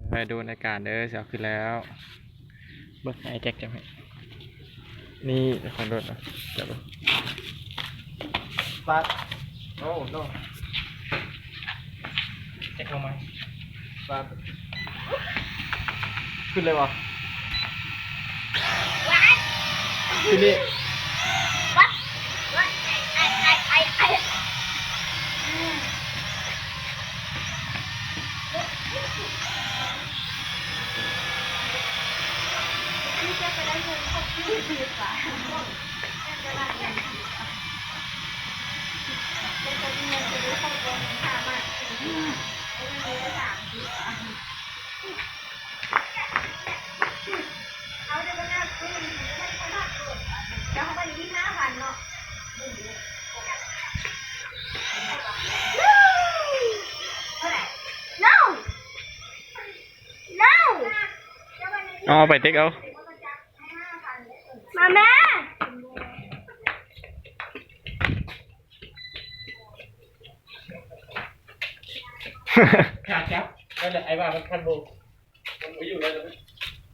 ໄປດູໃນການເດີ ຊິເອົາຂຶ້ນແລ້ວ. ເບິ່ງໃຫ້ແຈັກຈັບໃຫ້. ນີ້ຂອງໂດດນະ ຈັບເບິ່ງ. ປາດ ໂອ້ໂນ ແຈັກເອົາໃໝ່. ປາດ ຂຶ້ນເລີຍບໍ່? ຂຶ້ນນີ້. ເອົາໄປເຕັກເອົາ ມາແມ່. ຂາຈັບ ນັ້ນແຫຼະ ໄອ້ວ່າມັນຄັນບໍ່ ມັນບໍ່ຢູ່ແລ້ວ.